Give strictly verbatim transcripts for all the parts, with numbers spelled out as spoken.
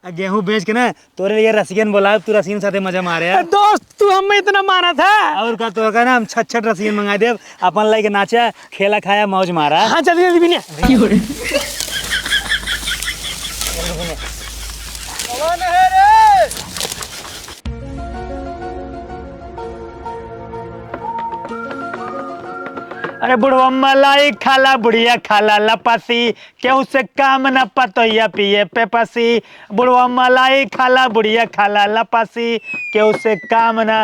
आ, गेहूं बेच के ना तोरे लिए रसियन बोलाब, तू रसियन साथे मजा मारे। दोस्त, तू हमें इतना माना था। और का, तोहका ना हम छट छट रसियन मंगा देब, अपन लइके नाचा, खेला खाया, मौज मारा। हाँ, जल्दी जल्दी बिने। अरे बुढ़वा मलाई खाला, बुढ़िया खाला लपासी, केहू से काम ना पतोहिया पिए पेपसी। बुढ़वा मलाई खाला, बुढ़िया खाला लपासी, केहू से काम ना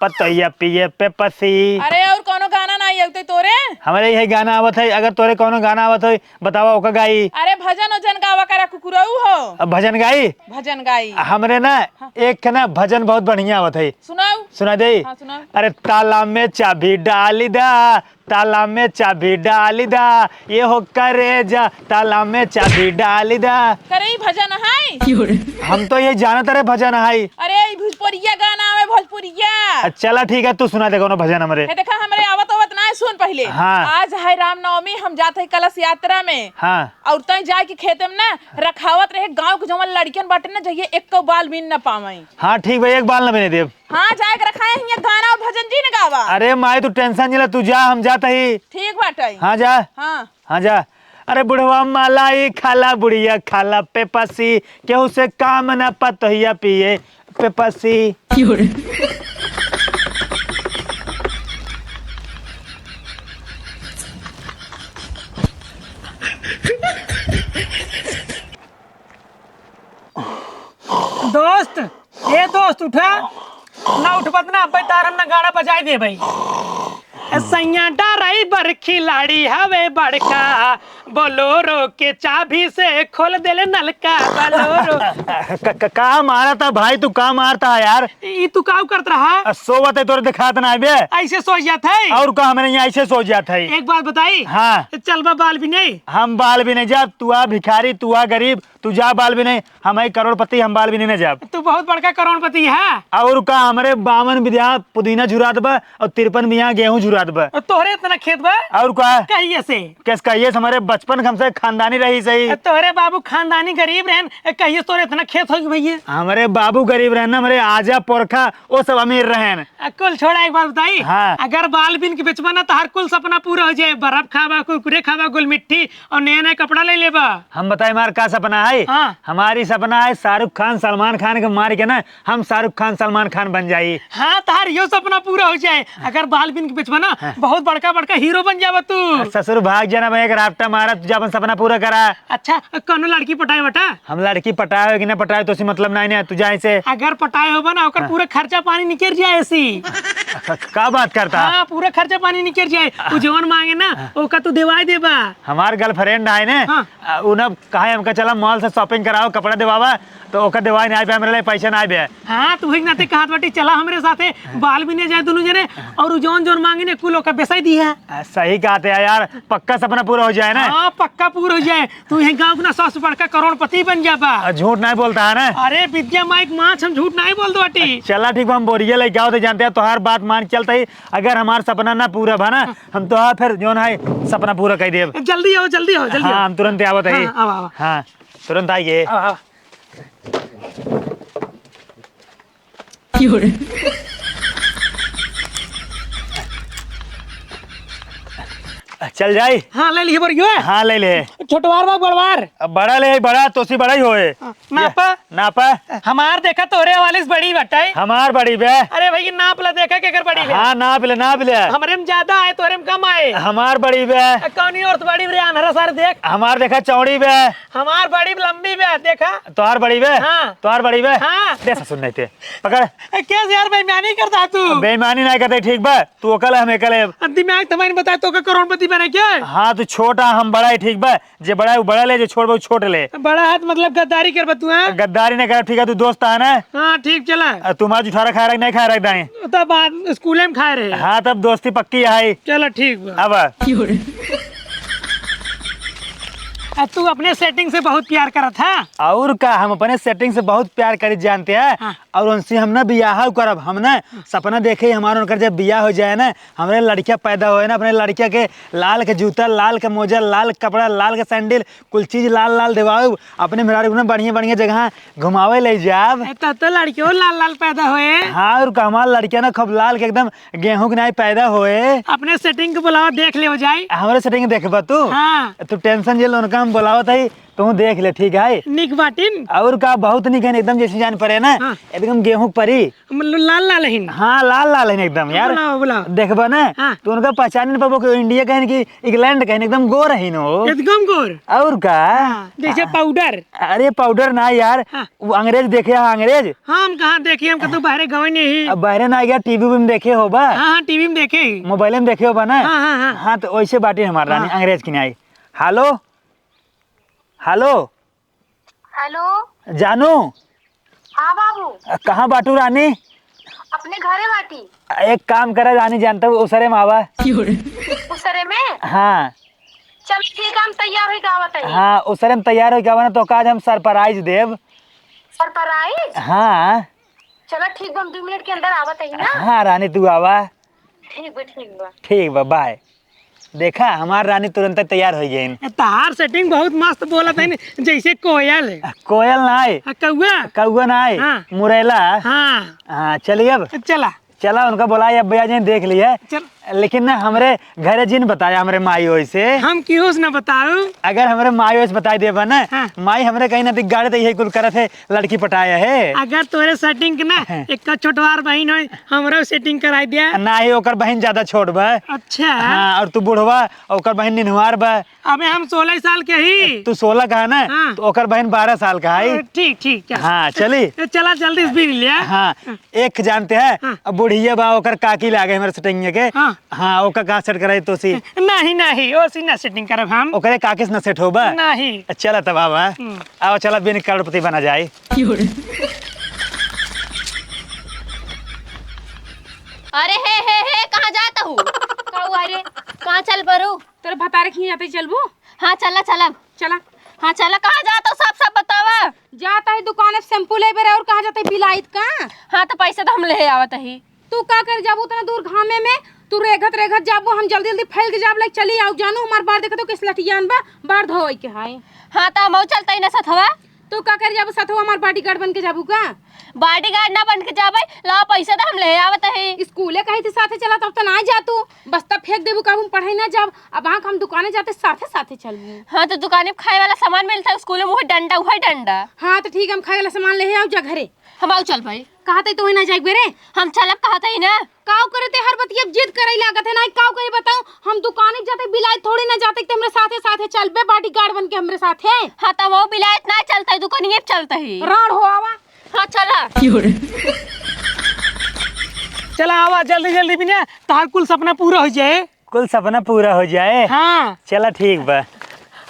पतोहिया पिए पेपसी। अरे, और कौनो गाना ना आई तोरे? हमरे यही गाना आवत है, अगर तोरे कौनो गाना आवत है, बतावा, ओका गाई। अरे, भजन उजन गावा करा, कुकुरऊ हो। अब भजन गाई? भजन गाई। हमरे ना, हाँ। एक ठे ना भजन बहुत बढ़िया आवत है। सुनाऊ। सुना दे? हाँ, सुनाऊ। अरे, ताला में चाबी डाली दा, ताला में चाबी डाली दा, ये हो करेजा, ताला में चाबी डाली दा। करे, ई भजन है? हम तो ये जानत रहे भजन है। अरे, ई भोजपुरिया गाना आवे, भोजपुरिया। अच्छा, चला ठीक है, तू सुना दे कौनो भजन हमरे। हे देखा, हमरे आवत आवत ना है, सुन पहिले। हाँ। आज है रामनवमी, हम जात है कलश यात्रा में। हाँ। और तई जाए के खेते में ना रखावत रहे, गाँव के जवन लड़कियन बाटे ना, जइए एक बाल बीन न पावे। हाँ ठीक भाई, एक बाल न बीने देब। हाँ, जाए के रखा है, हियाँ गाना और भजन जी न गावा। अरे माई, तू tension जिला, तू जा, हम जात ही। ठीक बाटे। हाँ, जा। हाँ। हाँ, जा। अरे बुढ़वा मलाई खाला, बुढ़िया खाला पेपसी, केहू से काम ना पतोहिया पिए पेपसी। दोस्त, ए दोस्त, उठा। ना उठबत ना, अब्बे तार हम नगाड़ा बजाए देबे। ए सैया ड्राइवर खिलाड़ी हवे बड़का, बोलोरो के चाबी से खोल देले नलका, बोलोरो। क-, क-, का मारता भाई, तू का मारता है यार? ई तू का करत रहा? आ, सोवत है, तोरे दिखात ना है बे। ऐसे सो जात है? और का, हमरे यहाँ ऐसे सो जात है। एक बात बताई? हाँ। चलबा बाल बीने? हम बाल बीने जाब, तू आ भिखारी, तू आ गरीब, तू जा बाल बीने, हम है करोड़पति, हम बाल बीने न जाब। तू बहुत बड़का करोड़पति है। और का, हमरे बावन बिगहा पुदीना झुरात बा और तिरपन बिगहा गेहूं झुरात बा। तोहरे इतना खेत बा? और का? कहिए से? कैस कहिए से, हमरे बचपन के हमसे खानदानी रही सही। तोहरे बाबू खानदानी गरीब रहन, कहिए तोहरे इतना खेत होई भैया? हमरे बाबू गरीब रहन ना, हमरे आजा पुरखा वो सब अमीर रहन। आ, कुल छोड़ा, एक बात बताई? हाँ। अगर बाल बीन के बेचबा ना, तोहार कुल सपना पूरा हो जाए। बर्फ खाबा, कुरकुरे खाबा, गुलमिट्ठी, और नया नया कपड़ा ले लेबा। हम बताई, हमार का सपना है? हाँ। हमारी सपना है शाहरुख खान सलमान खान के मार के ना, हम शाहरुख खान सलमान खान बन जाई। हाँ, तोहार यो सपना पूरा हो जाए। अगर बाल बीन के बेचबा ना, हाँ। बहुत बड़का बड़का हीरो बन जाबा तू। ससुर भाग जाना, मैं एक राफ्टा मारा, तू जा अपन सपना पूरा करा। अच्छा, कौनो लड़की पटाए बटा? हम लड़की पटाए हो कि ना पटाए, तो से मतलब नहीं ना, तू जाए से। अगर पटाए होबा ना, ओकर हाँ। पूरा खर्चा पानी निकल जाए सी। क-, का बात करता? हाँ, पूरा खर्चा पानी निकल जाए। उ जवन मांगे ना, हाँ। ओका तू देवाई देबा। हमार girlfriend है ने, हाँ। आ, उ ना कहे हमका चला mall से shopping कराओ, कपड़ा देवावा, तो ओका देवाई नहीं आए पे, हमरे लिए पैसा नहीं आए बे। हाँ, तू ही नाते कहत बाटी, चला हमरे साथे, बाल बीने जाए दोनों जने, और उ जवन जवन मांगे ने, कुल ओका बेसाई दिया। आ, सही कहते हैं यार, पक्का सपना पूरा हो जाए ना। हाँ, पक्का पूरा हो जाए। तू यही गाँव के ना सबसे बड़का करोड़पति बन जाबा। आ, झूठ नहीं बोलता है ना? अरे विद्या माइक माछ, हम झूठ नहीं बोलत बाटी। चला ठीक बा, हम बोरिया लेके आओ तो जानते हैं, तोहार बात मान के चलता ही। अगर हमार सपना ना पूरा भा ना, हम तोहार फिर जौन है सपना पूरा कर देब। जल्दी आओ, जल्दी आओ, जल्दी हाँ, आओ। हम तुरंत आवत है। हाँ, आओ, आओ। हाँ, तुरंत आइए। आओ, आओ। चल जाई? हाँ, ले लिए बोरियो। हाँ, ले ले। छोटवार बा, बड़वार? अब बड़ा ले, बड़ा, तोसी बड़ा ही होए। हाँ, नापा। ये, नापा। हमार देखा तोरे हवाले से बड़ी बटाई। हमार बड़ी बे। अरे भाई, नाप ला, देखा केकर बड़ी बे। हाँ, नाप ले, नाप ले। हमरे में ज्यादा आए, तोरे में कम आए। हमार बड़ी बे। कौनी और तो बड़ी बे, अनहरा सारे देख। हमार देखा चौड़ी बे। हमार बड़ी लंबी बे, देखा। तोहार बड़ी बे? हाँ। तोहार बड़ी बे? हाँ। दे ससुर नहीं ते। पकड़। ए, कैसे यार बेईमानी करता है तू? बेईमानी नहीं करते, ठीक बा? तू ओकल है, हम एकल है। अब दिमाग तुम्हारी बताए तो का करोड़पति बने क्या? हाँ, तू छोटा, हम बड़ा है, ठीक बा? जे बड़ा है वो बड़ा ले, जे छोट बा वो छोट ले। बड़ा हाथ मतलब गद्दारी करबा तू, हाँ? गद्दारी नहीं कर, ठीक है, तू दोस्त है ना? हाँ, ठीक चला। आ, तुम्हारा जुठारा खाए रख नहीं खाए रख दाएं? तो बात स्कूले में खाए रहे। हाँ, तब दोस्ती पक्की है। चलो, ठीक बा। अब आ, तू अपने setting से बहुत प्यार करत है। और का, हम अपने setting से बहुत प्यार करी जानते हैं। हाँ। और उनसे हम ना बियाह करब, हम ना सपना देखे ही हमार उनकर जब बियाह हो जाए ना, हमरे लड़किया पैदा होए ना, अपने लड़किया के लाल के जूता, लाल के मोजा, लाल के कपड़ा, लाल के सैंडल, कुल चीज लाल लाल देवाऊ, अपने मेहरारू को ना बढ़िया बढ़िया जगह घुमावे ले जाब। ए, तो, तो लड़कियों लाल लाल पैदा होए। हाँ, और का, हमार लड़किया ना खूब लाल के एकदम गेहूं के नाई पैदा होए। अपने setting के बुलावा, देख ले हो जाई। हमरे setting देखबा तू? हाँ। तू tension जे लो, उनका हम बुलावत हई, तू देख ले, ठीक है? निक बाटिन। और का, बहुत निक है, एकदम जैसे जान परे ना, हाँ। एकदम गेहूं के परी। मतलब लाल लाल हिन। हाँ, लाल लाल हिन एकदम यार। बुलाओ, बुलाओ। देखबा ना, हाँ। तो उनका पहचान नहीं पाबो कि India के हिन कि England के हिन, एकदम गोर हिन हो। एकदम गोर। और का? हाँ, जैसे powder। अरे powder ना यार, हाँ। वो अंग्रेज देखे हैं, अंग्रेज। हाँ, हम कहाँ देखे, हम कतौ बाहरे गवे नहीं। अब बाहरे ना गया, TV में देखे होबा। हाँ, हाँ, TV में देखे ही। Mobile में देखे होबा ना। हाँ, हाँ, हाँ। हाँ, तो वैसे बाटे हमार रानी, हाँ। अंग्रेज की नाई। Hello, hello। Hello। जानू। हाँ बाबू। अ, कहाँ बाटू रानी? अपने घरे बाटी। एक काम करा रानी, जानता हूँ, उसरे में आवा। उसरे में? हाँ। चल ठीक है, हम तैयार होई के आवत हई। हाँ, उसरे में तैयार होई के आवा ना, तो का आज हम surprise देब। Surprise? हाँ। चला ठीक बा, हम दो मिनट के अंदर आवत हई ना। हाँ रानी, तू आवा। ठीक बा, ठीक बा। ठीक बा, bye। देखा, हमार रानी तुरंत तैयार हो गई। ए, तहार setting बहुत मस्त बोलत है न, जैसे कोयल। कोयल ना आए। आ, कौआ? कौआ ना आए। हाँ। मुरैला। हाँ। हाँ, चलिए अब। चला। चला, उनका बुलाए, अब भैया जी देख लिए। चल। लेकिन ना, हमरे घरे जिन बताया, हमरे माई ओई से। हम केहू से ना बताऊ। अगर हमरे माई ओई से बताई देबा ना, हाँ। माई हमरे कहीं ना दिख गाड़े तो यही कुल करत है, लड़की पटाया है। अगर तोरे setting के ना, हाँ। एक छोटवार बहिन होई, हमरो setting कराई दिया। नाही, ओकर बहिन ज्यादा छोट बा। अच्छा। हाँ, और तू बुढ़वा, ओकर बहिन निन्हुआर बा। अबे हम सोलह साल के ही। तू सोलह का है ना, हाँ। तो ओकर बहिन बारह साल का है। अ, ठीक, ठीक, चल। हाँ, चली। ए, चला जल्दी से बीन लिया। हाँ, एक जानते हैं, हाँ। अब बुढ़िया बा, ओकर काकी लागे हमारे setting के। हाँ। हाँ, ओकर का set कराई तो सी। नहीं, नहीं, ओ सी ना setting करब हम। ओकरे काकी से ना set होबा? नहीं। चला तब आवा। हम्म। आओ, चला, बिन करोड़पति बना जाए। अरे हे, हे, हे, कहाँ जात हू? का हुआ रे? कहाँ चल परू? तोरे भतारे खियाँ जाते चलबू? हाँ, चला, चला। चला। हाँ, चला, कहाँ जात हू? सब, सब बतावा। जात ही दुकान से shampoo लेबे रे, और कहाँ जात ही, बिलाइत का? हाँ, तो पैसा तो हम ले आवत ही। तू का करे जाबू उतना दूर घामे में? तू रेघत रेघत जाबू, हम जल्दी जल्दी फैल के जाब, लाइक चली आउ जानू, हमार बार देखत हो किस लठियान बा, बार धोए के है। हाँ, त हमहू चलतई ना सथवा। तू का करे जाबू सथवा, हमार bodyguard बन के जाबू का? Bodyguard ना बन के जाबे, ला पैसा त हम ले आवत ही। स्कूले कही थी साथे चला, तब त ना जा तू, बस्ता फेंक देबू, कहबू हम पढ़े ना जाब, अब आँख हम दुकाने जाते साथे साथे चलबू। हाँ, त दुकाने में खाए वाला सामान मिलता है, स्कूले में वही डंडा, वही डंडा। हाँ, त ठीक, हम खाए वाला सामान ले आउ जा घरे। हम आउ चल भाई। कहत ही तो ना जाइबे रे। हम चलब कहत ही ना। काउ करे ते हर बतिया जिद करे लागत है, नाहीं काउ करे बताऊ, हम दुकाने जाते बिलाइत थोड़ी ना जाते, ते हमरे साथे साथे चलबे bodyguard बन के हमरे साथे। हाँ, त वो बिलाइत ना चलता है, दुकानिए पे चलता है। राड़ हो आवा। हाँ, चला। चला आवा, जल्दी जल्दी बिना, तहार कुल सपना पूरा हो जाए। कुल सपना पूरा हो जाए। हाँ। चला ठीक बा।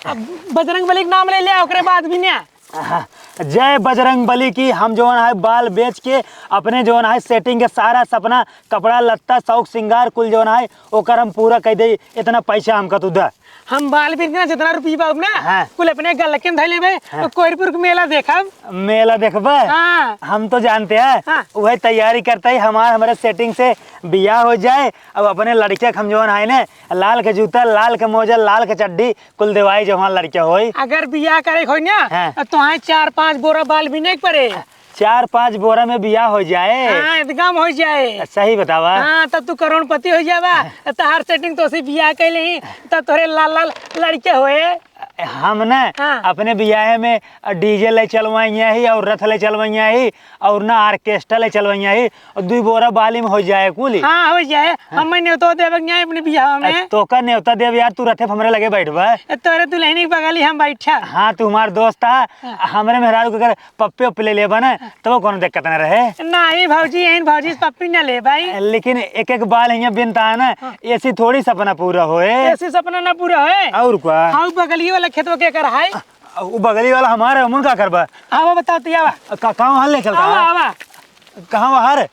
अब बजरंग बली के नाम ले ले, ओकरे बाद बिना। हाँ, जय बजरंग बली की। हम जौन है बाल बेच के अपने जौन है setting के सारा सपना, कपड़ा लत्ता, शौक सिंगार कुल जौन है ओकर हम पूरा कइ देई। इतना पैसा हमका तू द। हम बाल बेच के ना जितना रुपया बा ना, हाँ। कुल अपने गलके में धइ लेबे, हाँ। तो कोइरपुर के मेला देखब। मेला देखबे? हाँ। हम तो जानते हैं, हाँ। वही तैयारी करते ही हमार, हमारे setting से बियाह हो जाए, अब अपने लड़किया के हम जौन है ना, लाल के जूता, लाल के मोजा, लाल के चड्डी, कुल देवाई जहाँ लड़के होई। अगर बियाह करे के होई ना, हाँ। तो तोहाई चार पाँच बोरा बाल बीने के पड़े। चार पाँच बोरा में बियाह हो जाए? हाँ, एकदम हो जाए। सही बतावा। हाँ, तब तू करोड़पति हो जावा। हाँ। तहार setting तो सी बियाह कैले ही, तब तोरे लाल लाल लड़के होए। हम ना हाँ। अपने बियाहे में DJ ले चलवाइया ही और रथ ले चलवाइया ही और ना orchestra ले चलवाइया ही। और दुई बोरा बाली में हो जाए कुली। हाँ, हो जाए। हाँ। हमें न्योतो देवे के नहीं अपने बियाह में। अ, तोका न्योता देव यार, तू रथे पे हमरे लगे बैठबा। ए, तोरे दुल्हनी के बगली हम बैठा। हाँ, तू हमार दोस्त आ, हाँ। हमरे मेहरारू के अगर पप्पे उप्पे ले लेबा ना, तब कोनो दिक्कत ना रहे। नहीं भौजी, यहीं भौजी से पप्पी ना ले भाई। लेकिन एक एक बाल हियाँ बिनता है ना, हाँ। ऐसी थोड़ी सपना पूरा होए। ऐसी सपना ना पूरा होए। और का? हाँ, बगलिए वाला खेतवा के कर है। उ बगली वाला हमार है, उमन का करबा? आवा बताओ तो आवा। का, का वहाँ ले चलता आवा, है? आवा। कहाँ वहाँ रे?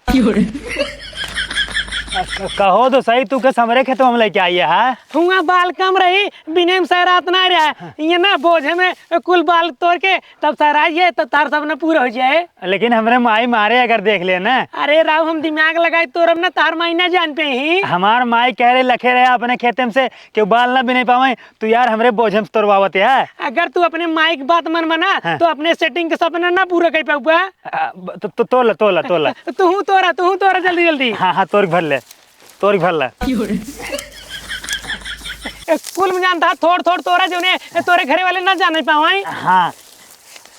कहो तो सही, तू कस हमरे खेतवा में लइके आई है, हाँ? हुआँ बाल कम रही, बिने में सैरात ना रहा। हाँ। ये ना बोझे में कुल बाल तोड़ के तब सैराई है, तब तार सपना पूरा हो जाए। लेकिन हमरे माई मारे अगर देख ले ना। अरे राव, हम दिमाग लगाई तोरब ना, तार माई ना जान पे ही। हमार माई कह रहे लखे रहे अपने खेते में से, केहू बाल ना बिने पावे, तू यार हमरे बोझे में तोरवावत है। अगर तू अपने माई की बात मन बना, हाँ। तो अपने setting के सपना ना पूरा कर पाऊबा। आ, ब-, तो, तो, तोला, तोला, तोला। तू तोरा, तू तोरा जल्दी, जल्दी। हाँ, हाँ, तोर भर ले, तोर भर ले। ए, कुल में जानता है, थोड़, थोड़ तोरा जौने, ए, तोरे घरे वाले ना जाने पावे। हाँ।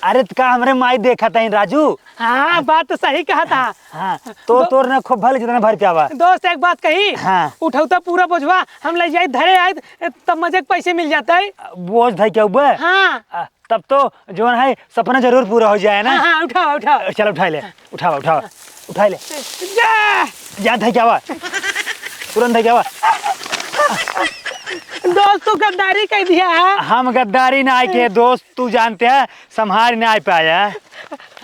अरे, त का हमरे माई देखा था राजू? हाँ, बात तो सही कहा था। हाँ, तो दो-, तोर ना खूब भले जितना भर के आवा। दोस्त, एक बात कही। हाँ। उठौता पूरा बोझवा हम ले जाई, धरे आई, तब मजे के पैसे मिल जाता है। बोझ धइ के आउबे? हाँ। आ, तब तो जौन है सपना जरूर पूरा हो जाए ना। हाँ, हाँ, उठावा, उठावा। चल, उठाइ ले, उठावा, उठावा, उठाइ ले। जा। जा, धइ के आवा। तुरंत धइ के आवा। दोस्त, तू गद्दारी कइ दिया है। हम गद्दारी ना आए के दोस्त, तू जानते है, संभारी ना आए पाया।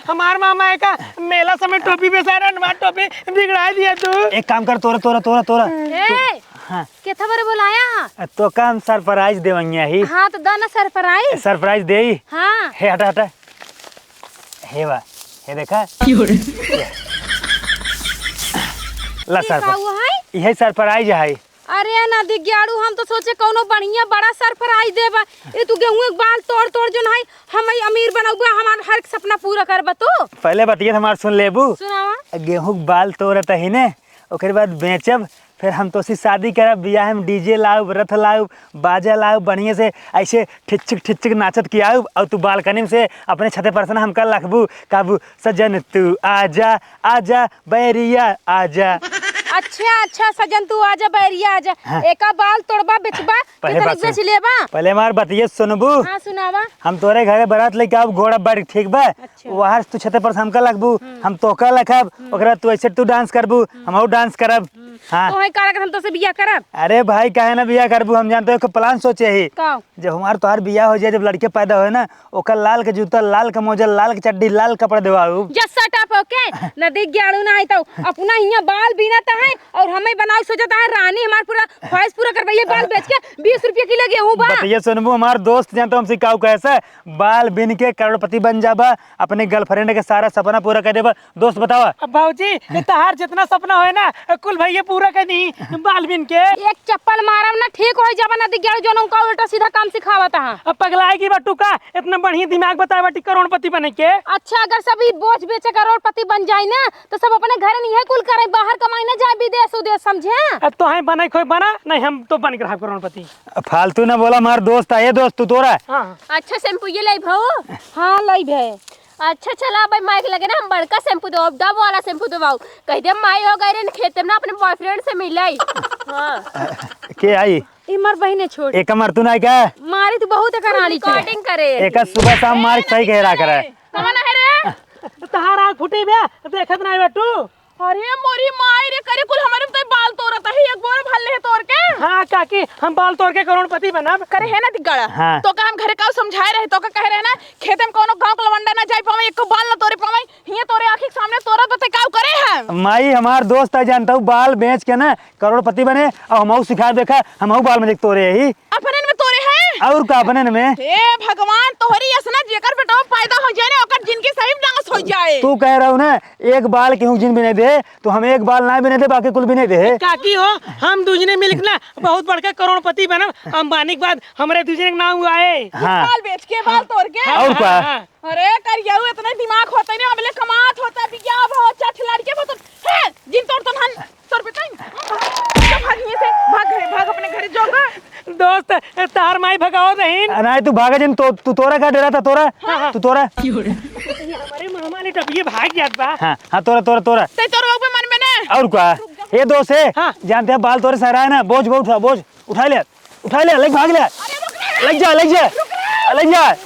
हमार मामा है का, मेला समय टोपी बेचारा, हमार टोपी बिगड़ाइ दिया तू। एक काम कर, तोरा, तोरा, तोरा, तोरा। ए, हाँ। केथा बरे बोलाया हा? तोका हम surprise देवइया ही। हाँ, तो द ना surprise। Surprise देई? हाँ। हे, हटा, हटा। हे बा, हे देखा। क्यों रे? ला ई का surprise। हुआ है? इहे surprise है। अरे नदिग्याड़ू, हम तो सोचे कौनो बढ़िया बड़ा surprise देबा। ए तू गेहूं के बाल तोड़ तोड़ जौन है, हमइ अमीर बनउबा, हमार हर सपना पूरा करबा तू। पहले बतिया हमार सुन लेबू। सुनावा। गेहूं के बाल तोड़त ही ने, ओकरे बाद बेचब, फिर हम तोसे शादी करब, बियाह में DJ लाउब, रथ लाउब, बाजा लाउब, बढ़िया से ऐसे ठिचक ठिचक नाचत कि आउब, और तू balcony में से अपने छते पर से ना हमका लखबू, कहबू, "सजन तू आजा, आजा, बैरिया आजा।" अच्छा, अच्छा, सजन तू आजा, बैरिया आजा। हाँ। एका बाल तोड़बा, बेचबा, पहले कितनी बात सुन। बेच लेबा? पहले हमार बतिये सुनबू। हाँ, सुनावा। हम तोरे घरे बारात लेके आउब, घोड़ा बाइठ, ठीक बा? अच्छा। वहाँ से तू छते पर से हमका लखबू, हम्म। हम तोका लखब, हम्म। ओकरा बाद तू ऐसे तू dance करबू, हम्म। हमहू dance करब। हम्म। हाँ। तो है का लगत हम तोसे बियाह करब? अरे भाई, काहे ना बियाह करबू? हम जानते हो, एक plan सोचे ही। का? जब हमार तोहार बियाह हो जाए, जब लड़के पैदा होए ना, ओकर लाल के जूता, लाल के मोजा, लाल के चड्डी, लाल कपड़ा देवाऊ। Just shut up, okay? नदिग्याड़ू ना है तो अपना हियाँ बाल बीनत है और हमें बनाओ सोचत है रानी, हमार पूरा ख्वाहिश पूरा करबा। ये बाल बेच के बीस रुपया किलो गेहूं बा। बतिया सुनबू, हमार दोस्त जानते हो हमसे काऊ कहे से, बाल बीन के करोड़पति बन जाबा, अपने girlfriend के सारा सपना पूरा कर देबा। दोस्त बतावा। अब भौजी, ये तहार जितना सपना होए ना, कुल भैया पूरा कर दी बाल बीन के। एक चप्पल मारब ना, ठीक हो जाबा, नदिग्याड़ू जौन उनका उल्टा सीधा काम सिखावत हा। अब पगलाए की बटू का, इतना बढ़िया दिमाग बताए बाटी करोड़पति बने के। अच्छा, अगर सब ई बोझ बेचे करोड़पति बन जाई ना, तो सब अपने घर नहीं है कुल करे, बाहर कमाई ना जाए विदेश उदेश, समझे? अब तो है बने खोए बना, नहीं हम तो बन के रहा करोड़पति। फालतू ना बोला, हमार दोस्त आए, दोस्त तू तोरा। हाँ। अच्छा shampoo ये लाई भाऊ। हाँ लाई भाई। अच्छा, चला, अब माइक लगे ना, हम बड़का shampoo देवाउब, Dove वाला shampoo देवाउब। कह दे, "माई हो गए रे, खेते में ना अपने boyfriend से मिलाई।" हाँ। के आई? ई मार बहिने छोड़। एका मार तू ना आई का? मारी तू बहुत एकर आली छे। Recording करे। एका सुबह शाम मार सही कह रहा करे। कौन है रे? तहार आँख फूटी बे, देखत ना बेटू। अरे मोरी माई रे, करे कुल हमरे तो बाल तोड़त ही, एक बोरा भर ले है तोड़ के। हाँ काकी, हम बाल तोड़ के करोड़पति बनब। करे है ना दिग्गड़ा, हाँ। तो का हम घरे काऊ समझाए रहे, तो का कहे रहे ना, खेते में कौनो गाँव के लवंडा ना जाए पावे, एको बाल ना तोड़े पावे, हियाँ तोरे आँखी के सामने तोड़त बते काऊ करे है। माई, हमार दोस्त है, जानता हूँ, बाल बेच के ना करोड़पति बने, और हमहू सिखा देखा, हमहू बाल में देख तोड़े ही। अपने में तोड़े है? और का अपने में? हे भगवान, तोहरी ऐसना जेकर बेटवा पैदा हो जाए ना, ओकर जिनगी सही नाश हो जाए। तू कह रहा हूँ ना, एक बाल केहू जिन बिने दे, तो हम एक बाल ना बिने दे, बाकी कुल बिने दे। काकी हो, हम दूजने मिलके ना बहुत बड़का करोड़पति बनब, अंबानी के बाद हमरे दूजने के नाम हुआ है। हाँ। बाल बेच के, बाल तोड़ के। और का? हाँ, हाँ। अरे करियाऊ, इतना दिमाग होता नहीं, अबले कमात होता, बिया बहुत चट लड़के बहुत, है, जिन तोड़ तो नहन, तोड़ बेटा, भाग यहाँ से, भाग घरे, भाग अपने घरे, जो घर। दोस्त, तार माई भगाओ रहीन। आ, नहीं, तू भागा जिन, तो, तू तोरा का डरा था, तोरा? हाँ, हाँ। तू तोरा? ये हमारे मामा ने टपिए भाग जात बा। हाँ, हाँ, तोरा, तोरा, तोरा। ते तोर बाबू मन में ना। और का? ये दोस्त है, हाँ। जानते हैं, बाल तोरे सहरा है ना, बोझ, बोझ उठा, बोझ, उठा ले, उठा ले, लेके भाग ले। अरे रुक रे। लेके जा, लेके जा। रुक रे। लेके जा। अरे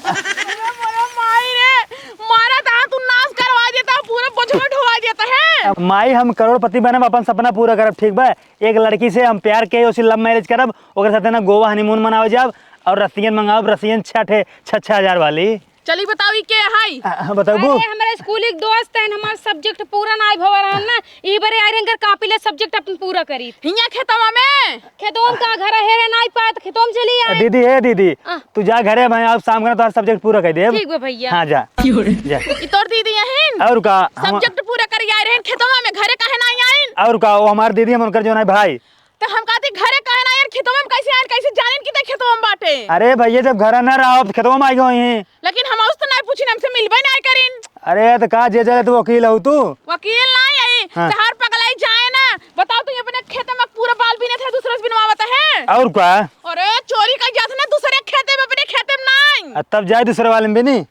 मोरे माई रे, मारा था तू नाश करवा देता, पूरा बोझवा ढोवा देता है। माई, हम करोड़पति बनब, अपन सपना पूरा करब, ठीक बा? एक लड़की से हम प्यार के, उसी love marriage करब, ओकरे साथे ना गोवा honeymoon मनावे जाब और रसियन मंगावब, रसियन छठे, छह, छह हजार वाली। चली बताओ, ई के हई? आ, हाँ, बताओ। अरे, हमरा स्कूल के दोस्त हैं, हमार subject पूरा नाई भवा रहन ना, ई बरे आए रहेन घर कापी ले subject अपन पूरा करी। हियाँ खेतवा में? खेतवा में का घर है रे, नाई पात, खेतवा में चली आ, आए। दीदी, हे दीदी, आ। तू जा घरे, मैं अब शाम के ना तोहार subject पूरा कर देब। ठीक बा भैया। हाँ, जा। जा। ई तोर दीदी अहिन? और का, हम subject पूरा करी आए रहेन खेतवा में, घरे काहे नाई आइन? और का, वो हमार दीदी, हम उनकर जो ना भाई। तो हम कहती, घरे काहे ना यार, खेतवा में कैसे आए, कैसे जानिन कि ते खेतवा में बाटे? अरे भैया, जब घर ना रहा, अब खेतवा में आई गई हैं। लेकिन हम उससे नहीं पूछिन, हमसे मिलबे नहीं करिन। अरे तो का जे चले, तू वकील हो तू? वकील नहीं आई, हाँ। तहार पगलाई जाए ना। बताओ, तू अपने खेत में पूरा बाल बिने थे, दूसरे से बिनवावत है। और का? अरे चोरी का जात ना दूसरे खेते में, अपने खेते में नहीं। आ, तब जाए दूसरे वाले में भी नहीं।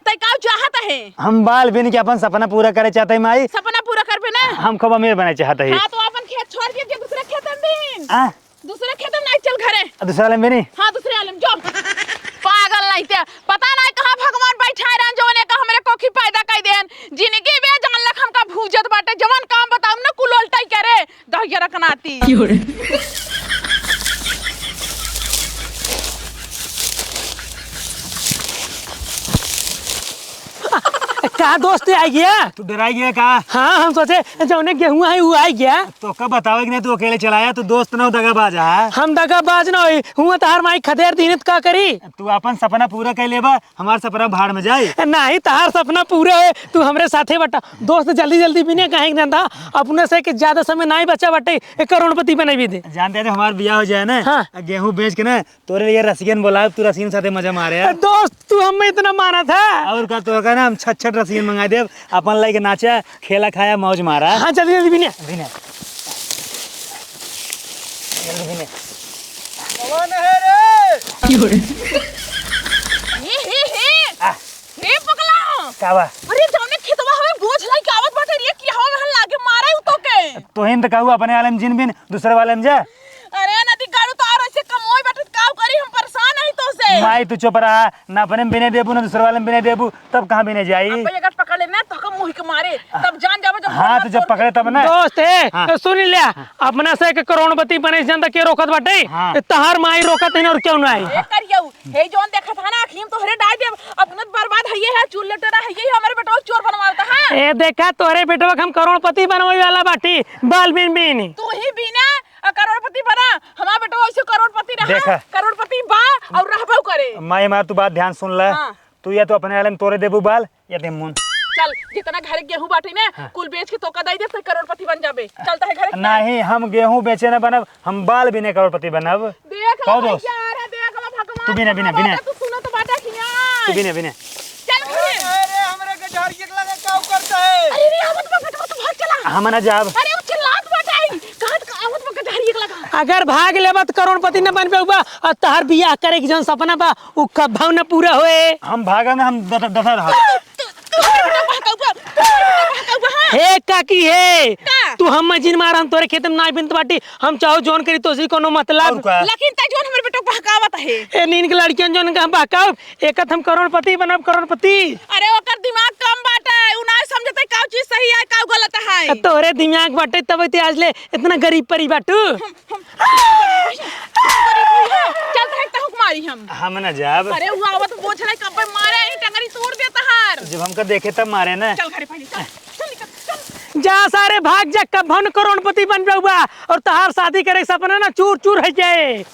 तै का चाहत है? हम बाल बिन के अपन सपना पूरा करे चाहत है माई। सपना पूरा करबे ना? हम खूब अमीर बने चाहत है। हाँ, तो अपन खेत छोड़ के, के दूसरे खेत में बिन। आ? दूसरे खेत में नहीं, चल घरे। आ, दूसरे वाले में बिनी? हाँ, दूसरे वाले में जो। पागल नहीं ते, पता नहीं कहाँ भगवान बैठा रहन, जौन एका हमरे कोखी पैदा कर देन। जिंदगी में जान लख हमका भूजत बाटे, जवन काम बताऊँ ना, कुल उल्टा ही करे। दहिया रखनाती। का दोस्त आ गया? तू डराई गया का? हाँ, हम सोचे जौने गेहूं है वो आ गया। तो का बतावे कि नहीं, तू अकेले चलाया, तू दोस्त ना हो, दगाबाज है। हम दगाबाज ना होई, हुआ तहार माई खदेर दीन त का करी? तू अपन सपना पूरा कर लेबा, हमार सपना भाड़ में जाए। नहीं, तहार सपना पूरा है, तू हमरे साथे बटा। दोस्त जल्दी जल्दी बिने काहे के धंधा, अपने से के ज्यादा समय नहीं बचा बटे, एक करोड़पति बने भी दे। जानते हैं, जब हमार बियाह हो जाए ना, हाँ। आ गेहूं बेच के ना, तोरे लिए रसियन बोलाब, तू रसियन साथे मजा मारे। दोस्त, तू हमें इतना माना था। और का, तो का ना, हम छट छट रसियन मंगा देब, अपन लाइके नाचा, खेला खाया, मौज मारा। हाँ, जल्दी जल्दी बिने। बिने। जल्दी बिने। कौन है रे? हे, हे, हे। आ। हे पगला। का बा? अरे, जौने खेतवा हवे, बोझ लाई के आवत बाटे रे, कि हवा में लागे मारे उ तो के। तोहिन त कहू अपने वाले में जिन बिन, दूसरे वाले में जा। अरे, नदी गाड़ू तो और ऐसे कमोई बाटे, काव करी, हम परेशान हई तो से। माई, तू चुप रहा, ना अपने में बिने देबू, ना दूसरे वाले में बिने देबू, तब कहाँ बिने जाई? अब अगर पकड़ लेना, तो हम मुँह के मारे, तब जान जाबो, जब हाँ, तो जब पकड़े तब ना। दोस्त, ए, हाँ। तो सुन लिया, हाँ। अपना से एक करोड़पति बने से जनता के रोकत बाटे? हाँ। ए, तहार माई रोकत है ना, और क्यों ना आई? ए, करियऊ, हे जौन देखत है ना, अखिम तोहरे डाल देब, अपना बर्बाद है, ये है, चूल लेटे रहा है, ये हमारे बेटवा चोर बनवाता है। ए, देखा, तोहरे बेटवा के हम करोड़पति बनवावे वाला बाटी, बाल बिन बिन। तू ही बिना, अ, करोड़पति बना, हमार बेटवा ऐसे करोड़पति रहा, देखा। करोड़पति बा और रहबो करे। माई, हमार तू बात ध्यान सुन ले। हाँ। तू या तो अपने आलम तोरे देबू बाल, या दे मुन। चल, जितना घरे गेहूं बाटे ना, हाँ। कुल बेच के तोका दई दे, तो करोड़पति बन जाबे। चलता है घरे। नहीं, हम गेहूं बेचे ना बनब, हम बाल बिने करोड़पति बनब। देख कहो लो दोस्त। भैया, अरे देख लो भगवान, तू बिना, बिना, बिना। तू सुनो तो बाटा कि ना? तू बिना, बिना। चल घरे। अरे, हमरे के झाड़िए के लगे काऊ करता है? अरे रे, आवत बा बेटा, तू भाग चला। हम ना जाब। अरे, वो चिल्लात बाटे। कहाँ तक आवत बा के झाड़िए के लगा? अगर भाग लेबा त करोड़पति न बन पेबा, और तहार बियाह करे के जौन सपना बा, उ कभौ न पूरा होए। हम भागब ना, हम डट-, डटा रहब। तू, तू हमरे बेटा बहकाऊ बा, तू हमरे बेटा बहकाऊ बा, हाँ। हे काकी हे, का? तू हम जिन मारा, हम तोरे खेत में नाई बिनत बाटी, हम चाहो जौन करी तोसी कोनो मतलब। और का? लेकिन तै जौन हमरे बेटा बहकावत है। ए नीन के लड़कियन जौन का बहकाओ, एकत हम करोड़पति बनब, करोड़पति। अरे ओकर दिमाग कम बाटे, उ नाई समझते का चीज सही है, का गलत है। तोहरे दिमाग बाटे तब ते आज ले इतना गरीब परी बाटू। हम, हम, चल तहक तहुक मारी हम। हम ना जाब। अरे उ आवत बोझ रहे कब मारे ही टंगरी तोड़ देता हार। जब हमका देखे तब मारे ना। चल घरे पहले चल। चल निकल, चल। जा सारे भाग जा, कभौ न करोड़पति बन जाउबा और तहार शादी करे सपना ना चूर चूर है जाए।